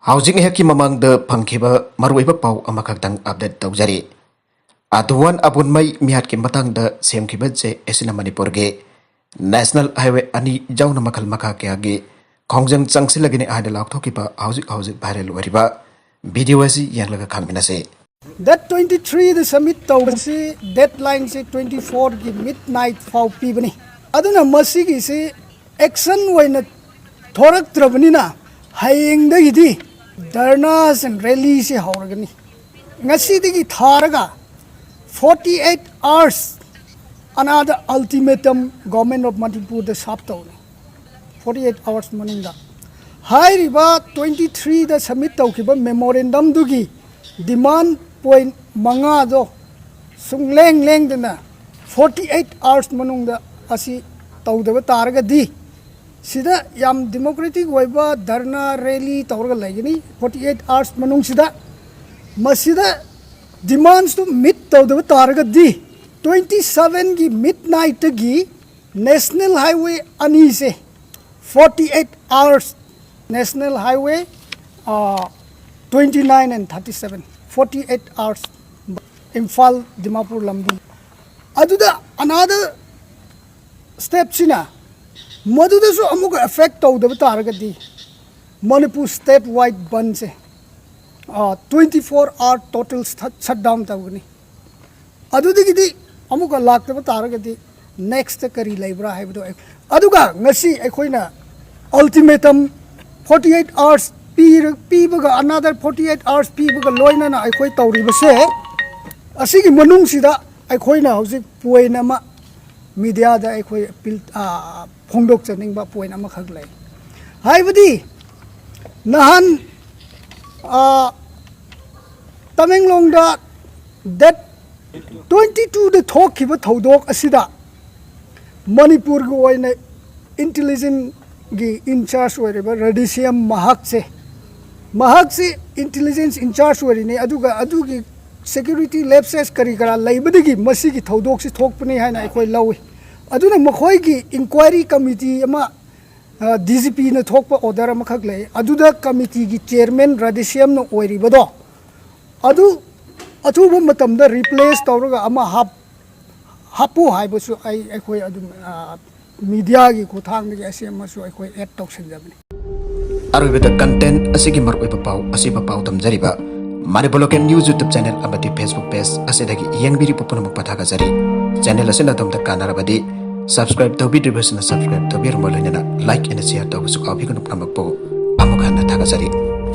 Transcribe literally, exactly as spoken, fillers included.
ꯍꯧꯖꯤꯛ ꯉꯥꯏꯍꯥꯛꯀꯤ ꯃꯃꯥꯡꯗ ꯐꯪꯈꯤꯕ ꯃꯔꯨꯑꯣꯏꯕ ꯄꯥꯎ ꯑꯃꯈꯛꯇꯪ ꯑꯞꯗꯦꯠ ꯇꯧꯖꯔꯤ꯫ ꯑꯗꯨꯋꯥꯟ ꯑꯕꯨꯟꯃꯩ ꯃꯤꯍꯥꯠꯀꯤ ꯃꯇꯥꯡꯗ ꯁꯦꯝꯈꯤꯕ ꯖꯦ ꯑꯦꯁꯤꯅ ꯃꯅꯤꯄꯨꯔꯒꯤ ꯅꯦꯁꯅꯦꯜ ꯍꯥꯏꯋꯦ ꯑꯅꯤ ꯌꯥꯎꯅ ꯃꯈꯜ ꯃꯈꯥ ꯀꯌꯥꯒꯤ ꯈꯣꯡꯖꯪ ꯆꯪꯁꯤꯜꯂꯒꯅꯤ ꯍꯥꯏꯅ ꯂꯥꯎꯊꯣꯛꯈꯤꯕ ꯍꯧꯖꯤꯛ ꯍꯧꯖꯤꯛ ꯚꯥꯏꯔꯦꯜ ꯑꯣꯏꯔꯤꯕ ꯚꯤꯗꯤꯑꯣ ꯑꯁꯤ ꯌꯦꯡꯂꯒ ꯈꯪꯃꯤꯟꯅꯁꯤ꯫ ꯗꯦꯠ ꯇ꯭ꯋꯦꯟꯇꯤ ꯊ꯭ꯔꯤꯗ ꯁꯕꯃꯤꯠ ꯇꯧꯕꯁꯤ ꯗꯦꯠ ꯂꯥꯏꯟꯁꯤ ꯇ꯭ꯋꯦꯟꯇꯤ ꯐꯣꯔꯒꯤ ꯃꯤꯠ ꯅꯥꯏꯠ ꯐꯥꯎ ꯄꯤꯕꯅꯤ꯫ ꯑꯗꯨꯅ ꯃꯁꯤꯒꯤꯁꯤ ꯑꯦꯛꯁꯟ ꯑꯣꯏꯅ ꯊꯣꯔꯛꯇ꯭ꯔꯕꯅꯤꯅ ꯍꯌꯦꯡꯗꯒꯤꯗꯤ ꯙꯔꯅꯥꯁ ꯑꯦꯟ ꯔꯦꯂꯤꯁꯤ ꯍꯧꯔꯒꯅꯤ꯫ ꯉꯁꯤꯗꯒꯤ ꯊꯥꯔꯒ forty eight hours ꯑꯅꯥꯗ ꯑꯜꯇꯤꯃꯦꯇꯝ ꯒꯣꯔꯃꯦꯟ ꯑꯣꯐ ꯃꯅꯤꯄꯨꯔꯗ ꯁꯥꯞ ꯇꯧꯅꯤ꯫ Forty eight hours ꯃꯅꯨꯡꯗ ꯍꯥꯏꯔꯤꯕ ꯇ꯭ꯋꯦꯟꯇꯤ ꯊ꯭ꯔꯤꯗ ꯁꯕꯃꯤꯠ ꯇꯧꯈꯤꯕ ꯃꯦꯃꯣꯔꯦꯟꯗꯝꯗꯨꯒꯤ ꯗꯤꯃꯥꯟ ꯄꯣꯏꯟ ꯃꯉꯥꯗꯣ ꯁꯨꯡꯂꯦꯡ ꯂꯦꯡꯗꯅ forty eight hours ꯃꯅꯨꯡꯗ ꯑꯁꯤ ꯇꯧꯗꯕ ꯇꯥꯔꯒꯗꯤ ꯁꯤꯗ ꯌꯥꯝ ꯗꯤꯃꯣꯀ꯭ꯔꯦꯇꯤꯛ ꯑꯣꯏꯕ ꯙꯔꯅꯥ ꯔꯦꯂꯤ ꯇꯧꯔꯒ ꯂꯩꯒꯅꯤ꯫ Forty eight hours ꯃꯅꯨꯡꯁꯤꯗ ꯃꯁꯤꯗ ꯗꯤꯃꯥꯟꯁꯇꯨ ꯃꯤꯠ ꯇꯧꯗꯕ ꯇꯥꯔꯒꯗꯤ ꯇ꯭ꯋꯦꯟꯇꯤ ꯁꯕꯦꯟꯒꯤ ꯃꯤꯠ ꯅꯥꯏꯠꯇꯒꯤ ꯅꯦꯁꯅꯦꯜ ꯍꯥꯏꯋꯦ ꯑꯅꯤꯁꯦ forty eight hours, national highway twenty nine and thirty seven, forty eight hours Imphal Dimapur ꯂꯝꯕꯤ꯫ ꯑꯗꯨꯗ ꯑꯅꯥꯗ ꯁ꯭ꯇꯦꯞꯁꯤꯅ ꯃꯗꯨꯗꯁꯨ ꯑꯃꯨꯛꯀ ꯑꯦꯐꯦꯛ ꯇꯧꯗꯕ ꯇꯥꯔꯒꯗꯤ ꯃꯅꯤꯄꯨꯔ ꯁ꯭ꯇꯦꯠ ꯋꯥꯏꯗ ꯕꯟꯁꯦ twenty four hour total shutdown ꯇꯧꯒꯅꯤ꯫ ꯑꯗꯨꯗꯒꯤꯗꯤ ꯑꯃꯨꯛꯀ ꯂꯥꯛꯇꯕ ꯇꯥꯔꯒꯗꯤ ꯅꯦꯛꯁꯇ ꯀꯔꯤ ꯂꯩꯕ꯭ꯔꯥ ꯍꯥꯏꯕꯗꯣ ꯑꯩ-, ꯑꯗꯨꯒ ꯉꯁꯤ ꯑꯩꯈꯣꯏꯅ ꯑꯜꯇꯤꯃꯦꯇꯝ forty eight hours ꯄꯤꯔ-, ꯄꯤꯕꯒ another forty eight hours ꯄꯤꯕꯒ ꯂꯣꯏꯅꯅ ꯑꯩꯈꯣꯏ ꯇꯧꯔꯤꯕꯁꯦ ꯑꯁꯤꯒꯤ ꯃꯅꯨꯡꯁꯤꯗ ꯑꯩꯈꯣꯏꯅ ꯍꯧꯖꯤꯛ ꯄꯣꯏꯟ ꯑꯃ ꯃꯤꯗꯤꯌꯥꯗ ꯑꯩꯈꯣꯏ ꯑꯄꯤꯜ, ꯑ, ꯐꯣꯡꯗꯣꯛꯆꯅꯤꯡꯕ ꯄꯣꯏꯟ ꯑꯃꯈꯛ ꯂꯩ꯫ ꯍꯥꯏꯕꯗꯤ ꯅꯍꯥꯟ, ꯑ, ꯇꯃꯦꯡꯂꯣꯡꯗ ꯗꯦꯠ ꯇ꯭ꯋꯦꯟꯇꯤ ꯇꯨꯗ ꯊꯣꯛꯈꯤꯕ ꯊꯧꯗꯣꯛ ꯑꯁꯤꯗ ꯃꯅꯤꯄꯨꯔꯒꯤ ꯑꯣꯏꯅ ꯏꯟꯇꯦꯂꯤꯖꯦꯟꯁꯒꯤ ꯏꯟꯆꯥꯔꯖ ꯑꯣꯏꯔꯤꯕ ꯔꯦꯗꯤꯁꯤꯌꯝ ꯃꯍꯥꯛꯁꯦ, ꯃꯍꯥꯛꯁꯤ ꯏꯟꯇꯦꯂꯤꯖꯦꯟꯁ ꯏꯟꯆꯥꯔꯖ ꯑꯣꯏꯔꯤꯅꯤ, ꯑꯗꯨꯒ ꯑꯗꯨꯒꯤ ꯁꯦꯀ꯭ꯌꯨꯔꯤꯇꯤ ꯂꯦꯞꯁꯦꯁ ꯀꯔꯤ ꯀꯔꯥ ꯂꯩꯕꯗꯒꯤ ꯃꯁꯤꯒꯤ ꯊꯧꯗꯣꯛꯁꯤ ꯊꯣꯛꯄꯅꯤ ꯍꯥꯏꯅ ꯑꯩꯈꯣꯏ ꯂꯧꯏ꯫ ꯑꯗꯨꯅ ꯃꯈꯣꯏꯒꯤ ꯏꯟꯀ꯭ꯋꯥꯏꯔꯤ ꯀꯃꯤꯇꯤ ꯑꯃ ꯗꯤ ꯖꯤ ꯄꯤꯅ ꯊꯣꯛꯄ ꯑꯣꯔꯗꯔ ꯑꯃꯈꯛ ꯂꯩ, ꯑꯗꯨꯗ ꯀꯃꯤꯇꯤꯒꯤ ꯆꯤꯌꯔꯃꯦꯟ ꯔꯥꯙꯦꯁ꯭ꯌꯥꯝꯅ ꯑꯣꯏꯔꯤꯕꯗꯣ ꯑꯗꯨ ꯑꯊꯨꯕ ꯃꯇꯝꯗ ꯔꯤꯄ꯭ꯂꯦꯁ ꯇꯧꯔꯒ ꯑꯃ ꯍꯥꯞ ꯍꯥꯞꯄꯨ ꯍꯥꯏꯕꯁꯨ ꯑꯩ ꯑꯩꯈꯣꯏ ꯑꯗꯨꯝ ꯃꯤꯗꯤꯌꯥꯒꯤ ꯈꯨꯠꯊꯥꯡꯗꯒꯤ ꯑꯁꯤ ꯑꯃꯁꯨ ꯑꯩꯈꯣꯏ ꯑꯦꯗ ꯇꯧꯁꯤꯟꯖꯕꯅꯤ꯫ ꯑꯔꯣꯏꯕꯗ ꯀꯟꯇꯦꯟ ꯑꯁꯤꯒꯤ ꯃꯔꯨꯑꯣꯏꯕ ꯄꯥꯎ ꯑꯁꯤꯕ ꯄꯥꯎ ꯇꯝꯖꯔꯤꯕ Manipur local news YouTube channel ꯑꯃꯗꯤ ꯐꯦꯁꯕꯨꯛ ꯄꯦꯖ ꯑꯁꯤꯗꯒꯤ ꯌꯦꯡꯕꯤꯔꯤꯕ ꯄꯨꯝꯅꯃꯛꯄꯨ ꯊꯥꯒꯠꯆꯔꯤ꯫ ꯆꯦꯅꯦꯜ ꯑꯁꯤꯅ ꯑꯗꯣꯝꯗ ꯀꯥꯟꯅꯔꯕꯗꯤ ꯁꯕꯁꯀ꯭ꯔꯥꯏꯕ ꯇꯧꯕꯤꯗ꯭ꯔꯤꯕꯁꯤꯅ ꯁꯕꯁꯀ꯭ꯔꯥꯏꯕ ꯇꯧꯕꯤꯔꯝꯕ ꯂꯣꯏꯅꯅ ꯂꯥꯏꯛ ꯑꯦꯟ ꯁꯤꯌꯔ ꯇꯧꯕꯁꯨ ꯀꯥꯎꯕꯤꯒꯅꯨ꯫ ꯄꯨꯝꯅꯃꯛꯄꯨ ꯑꯃꯨꯛ ꯍꯟꯅ ꯊꯥꯒꯠꯆꯔꯤ꯫